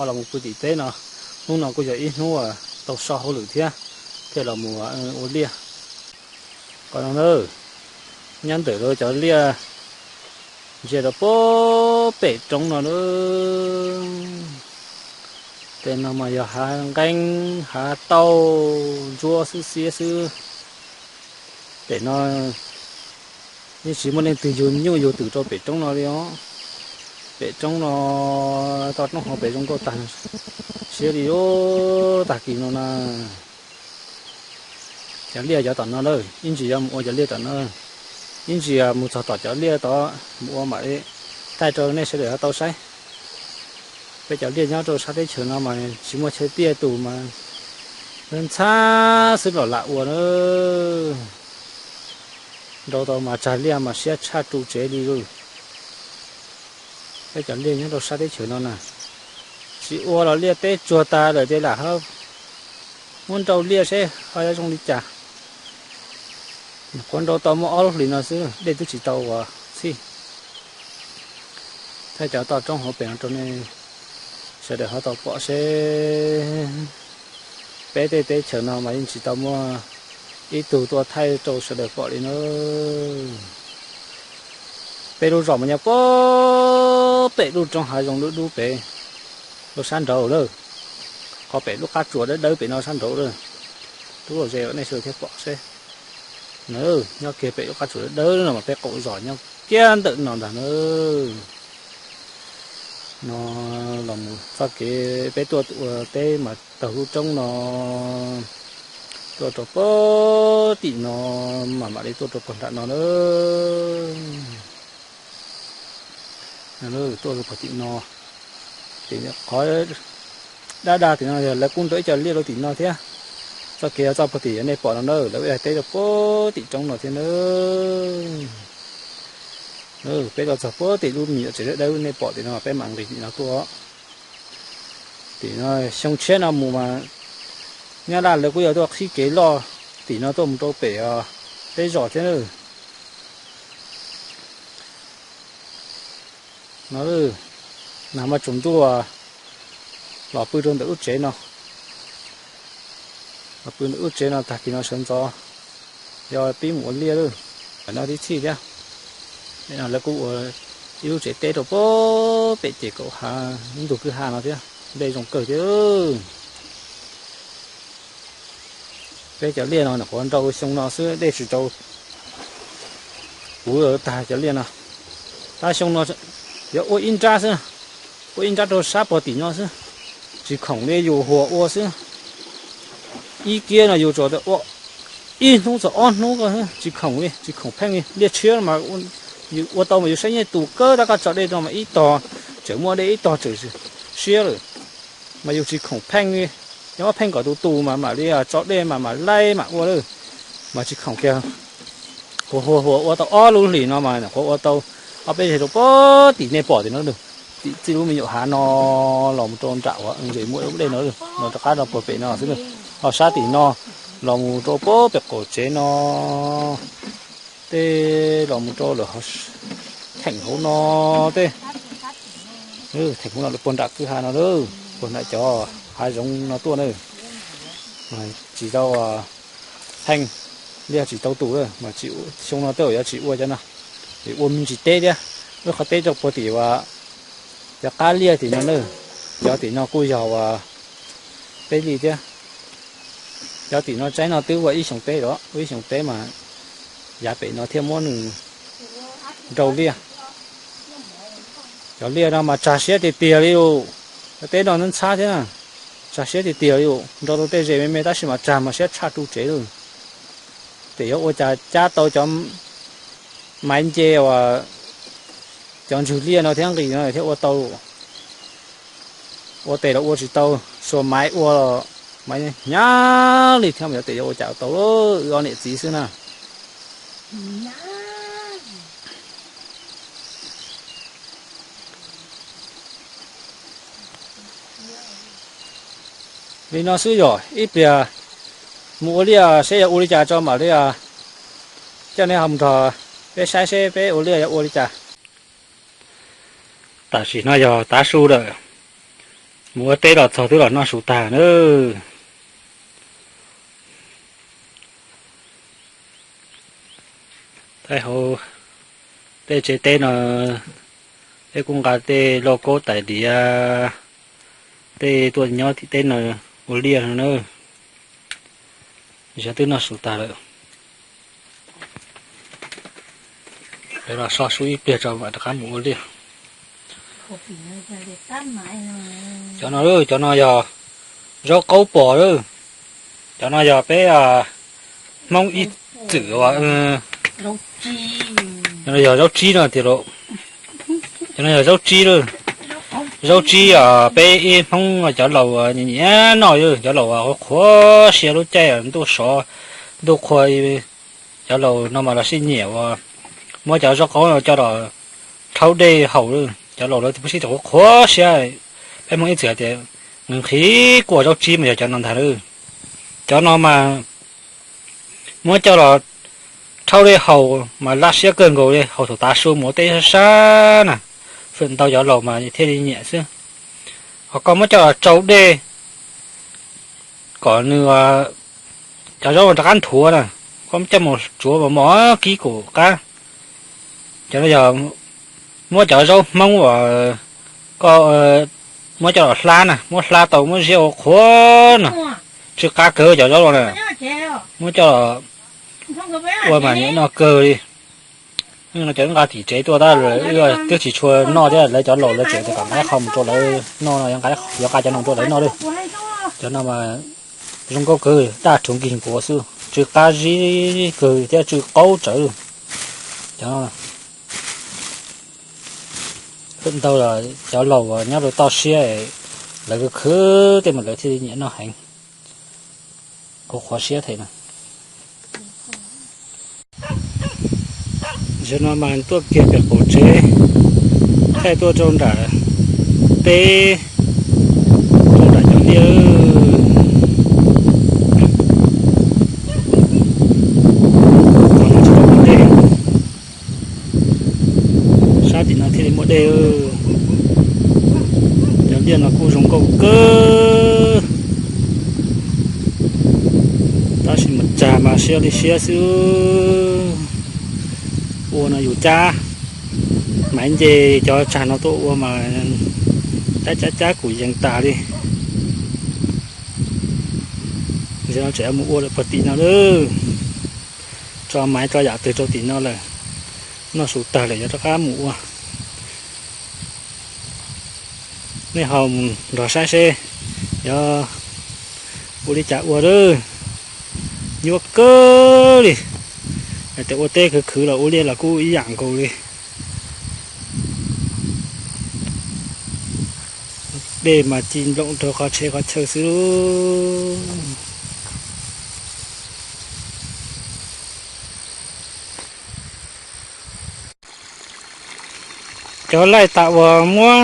Los mus pw tim teb no, hnub no kuj yog ib hnub tau so hauj lwm thiab, thiaj los mus ua liaj. Qhov no na, nyob ntawm lawv cov liaj ntsia rau pem roob no na. Tej no mas yog hav nqeeb hav tauj ntsuab xwb xiab xwb. Pem no yeej tsis muaj leej twg yug nyuj yug twm rau pem roob no li os. Pem roob no, toj roob hauv pem zoo nkauj tag siab li os. Tag kis no na, cov liaj cov tom no lawm, ib ntsis yuav mus ua cov liaj tom no, ib ntsis mus txog tom cov liaj tod mus ua mam li thaij rau nej sawv daws ho tau saib. Peb cov liaj nyob rau sab teb chaws no mas tsis muaj chaw tiaj tus mas ntxhab xwb los lam ua na. Nrau tau mas tsag liaj mas siab tshaj ru tsev li lauj. Peb cov liaj nyob rau sab teb chaws no na, tsis ua los liaj teb tsuag tas lawm ces lam ho muab nrau liaj seb ho yuav zoo li cas. Nyuam qhuav nrau tau muaj ob lub hlis no xwb, dej twb tsis tau ua txhij. Thaij cov toj roob hauv pem no rau nej sawv daws ho tau pom seb. Peb tej teb chaws no mas yeej tsis tau muaj ib tug tuaj thaij rau sawv daws pom li na. Peb lub zos mas nyob puag pem lub roob hav zoov dub dub pem, lub sab nraud lawm. Qhov pem lub qab tsuas dawb dawb pem no sab nraud lawm. Rub los ze nej sawv daws thiaj pom seb. Nyob kiag pem lub qab tsuas dawb dawb no mas peb qaum zos nyob kiag ntawm no ntag na. No los mus txoj kev peb tuaj ua teb mas taug lub roob no tuaj rau puag tim no, mam mam li tuaj rau puag nram no na. Tuaj rau puag tim no, tim qhov dab dab tim no yog lawv kuj nrau ib co liaj rau tim no thiab. Txoj kev txoj puag tim nej pom no na, lawv ua teb rau puag tim roob no thiab na. Peb tuaj txog puag tim lub me nyuam tsev dawb dawb nej pom tim no, peb mam nqis tim no tuaj. Tim no xyoo tshiab no mus mas Nyab Laj lawv kuj yog tuaj qhib kev loj tim no tuaj mus rau pem peb zos thiab na. No, nag hmo tsaus ntuj los pw rau ntawm lub tsev no, los pw ntawm lub tsev no tag kis no sawv ntxov yog pib mus ua liaj lawm. Tam no tib txhij thiab, no lawv kuj ua ib lub tsev teb rau puag pem ces kaum hav ntug kwj ha no thiab, dej zoo kawg thiab. Peb cov liaj no nyuam qhuav nrau xyoo no xwb, dej tsis tau puv tag cov liaj no. Tab xyoo no yuav ua ib nrab xwb, ua ib nrab rau sab puag tim no xwb, tsis khoom li yus huas ua xwb. Ib kiab no yus tsuas ua ib hnub txog ob hnub ko, tsis khoom li, tsis khoom pheej li. Liaj tshiab mas yus ua tau mas yus saib nyiaj tus kawg, tab koj tso dej rau mas ib tog tseem muaj dej ib tog tseem siab lawm, mas yus tsis khoom pheej li. Yog muab pheej kom tus tus mas mam li tso dej mas mam laib mam ua lawm, mas tsis khoom kiag. Huas huas huas ua tau ob lub hlis no mas nyuam qhuav ua tau ob peb zag rau puag tim nej pom tim no, tim txij lub me nyuam hav no los mus rau nram uas nqis muaj lub dej no, no rov qab rau puag pem no xwb. Ho sab tim no los mus rau puag pem qaum tsev no, tej los mus rau lawm theem hauv no tej, theem hauv no puag nram kwj ha no, puag nram cov hav zoov no tuaj na. Tsis tau pheej, liaj tsis tau tus mas xyoo no tej zaum yuav tsis ua cov no, ua me ntsis teb thiab. Lub qhov teb rau puag tim uas cov qab liaj tim no na, cov tim no kuj yog uas peb li thiab. Cov tim no tsaib no twb ua ib xyoos teb los, ua ib xyoos teb mas yav pem no thiaj muab nws nrau liaj. Cov liaj no mas tsag siab tiag tiag li lus, cov teb no ntxhab thiab, tsag siab tiag tiag li lus. Nrau rau tej zes me me tab sis mas tsag mas siab tshaj ru tsev lawm. Ces yuav ua cas cab tau cov maiv nce uas cov ntswg liaj no thiab nqis no thiab ua tau. Ua tes los ua tsis tau, xuas maiv ua los maiv hnyav li thiab mas yuav tes yuav ua cas tau, wb ob niam txiv xwb na. Li no xwb yog ib pliag mus ua liaj seb yuav ua li cas tso mam li coj neb ho mus nrog peb saib seb peb ua liaj yuav ua li cas. Tam sim no yog tav su lawm, Mus ua teb los txog twb los noj su tag na. Tej hauv tej tsev teb no peb kuj nqa tej lauj kaub tais diav, tej tuaj nyob tim teb no ua liaj no na. Xyov twb noj su tag lawm. Lawv los so su ib pliag tso mam rov qab mus ua liaj. Cov no, cov no yog zaub qaub pos lawm. Cov no yog peb Hmoob ib txwm, cov no yog zaub tsib no tiag lauj. Cov no yog zaub tsib lawm. Zaub tsib peb ib Hmoob cov laus nyiam noj, cov laus qhuav qhuav siab lub caij ntuj sov ntuj qhua. Cov laus no mas los sib nyiam uas muab cov zaub qaub no coj los rhaub dej haus lawm. Cov laus lawv pheej sib qhuav qhuav siab. Peb Hmoob ib txwm hais tias nqhis nqhis kua zaub tsib mas yog cov no ntag lawm. Cov no mas muab coj los rhaub dej haus mas laj siab kawg nkaus li, haus thaum tav su mus ua teb sab sab na. Feem ntau cov laus mas thiaj li nyiam xwb. Ho koj muab coj los tsau dej kom nws, cov zaub no rov qab nthuav na, koj muab coj mus tsuav mos mos kib kaum qab. Cov no yog muab cov zaub Hmoob uas koj muab coj los hlab na, muab hlab tau muab ziab ua qhuav no, tsw qab kawg cov zaub no na. Muab coj los ua mas nyiam noj kawg li. No cov nqa tim tsev tuaj tab lawv twb tsis tshua noj thiab, lawv cov laus lawv tseem tias kom nqa ib qho mus rau lawv noj no, yuav nqa cov no rau lawv noj lawm. Cov no mas zoo nkauj kawg, daj rhuv nkig nkuav xwb, tsw qab zib kawg thiab tsw qaub tsawv. Cov no ntau cov laus nyob rau toj siab, lawv khwv khwv tej mas lawv thiaj li nyiam noj heev. Qhuav qhuav siab thiab na. Zaum no mas tuaj kiag pem qaum tsev, thaij tuaj rau nram teb, rau nram cov liaj. Qhov no tsis tau muaj dej, sab tim no thiaj li muaj dej. Cov liaj no kuj zoo nkauj kawg, tab sis mas tsag mas siab li siab xwb. Ua no yus cab, maiv nce cov tsag no tuaj ua mas cab cab cab kuv yees tas li. Zaum no tseem yuav mus ua lawm puag tim no lawm. Tso maiv tso yam twg rau tim no lawm, noj su tag lawm yuav rov qab mus ua. Nej ho mus nrog saib seb yuav ua li cas ua lawm. Nyuaj kawg li, hais tias ua teb khwv khwv los ua liaj los kuj ib yam nkaus li. Dej mas ci nplooj rau qhov tsheb qhov chaw xwb. Cov laij tas uas muab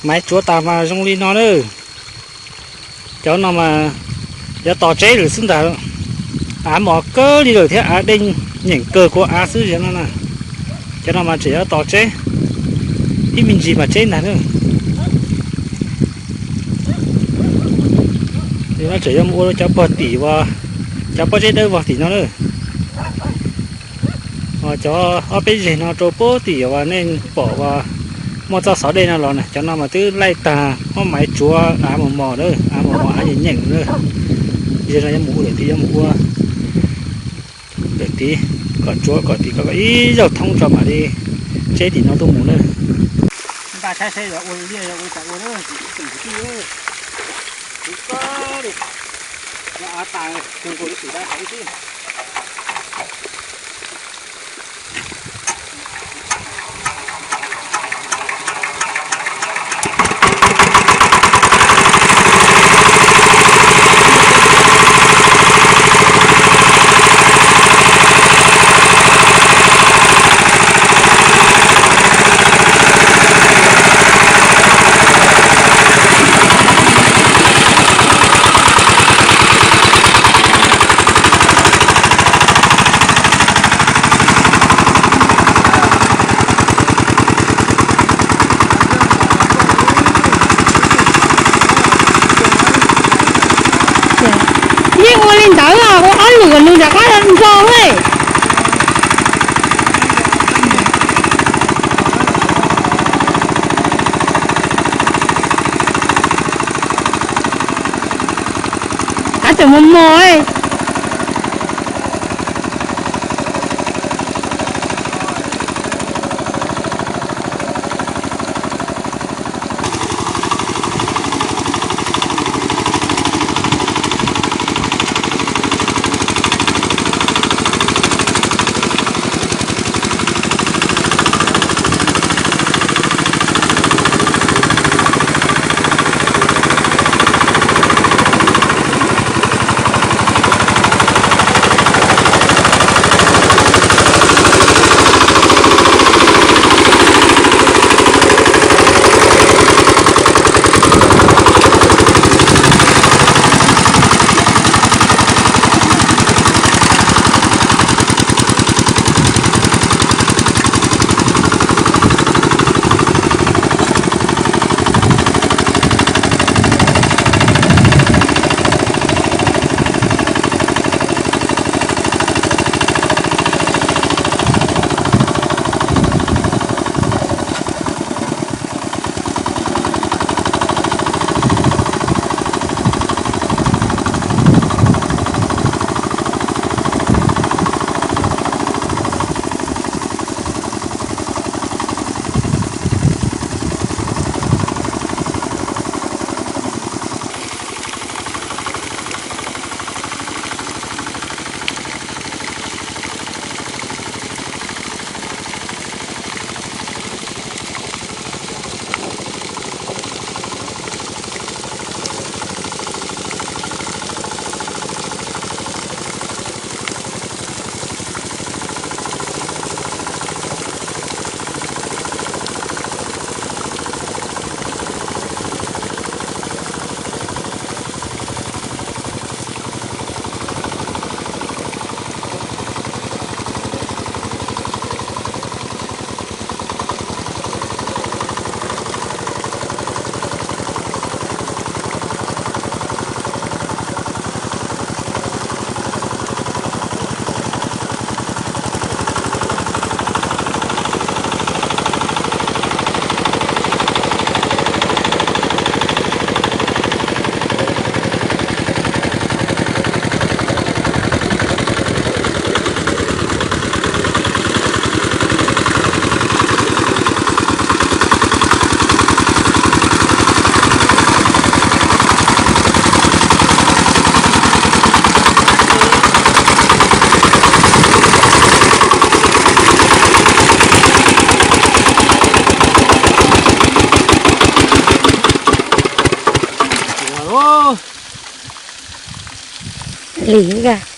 maiv tsuav tas mas zoo li no na. Cov no mas yuav tos tseb lawm xwb ntag. Av mos kawg li lawm thiab av dej nyeem kawg kua av xwb no na. Cov no mas tseem yuav tos tseb, ib me ntsis mas tseb ntag na. Tseem yuav mus ua cov puag tim uas, cov pob zeb dawb vog tim no na. Cov ob peb zeg no rau puag tim uas nej pom uas muaj txoj xov dej no los na, cov no mas twb laij tag muab maiv tsuav av mos mos lawm, av mos mos av nyeem nyeem lawm. Yog no yuav mus ua lawm tid, yuav mus ua lawm tid, kom tsuav kom tid kom ib zaug thoob tso mam li tseb tim no tuaj mus na. Npaj saib seb yuav ua liaj ua cas ua na, kwv tij, kwv tij, av tas kawg nkaus li xwb. Pos hej. Qab tseem mos mos. Lim,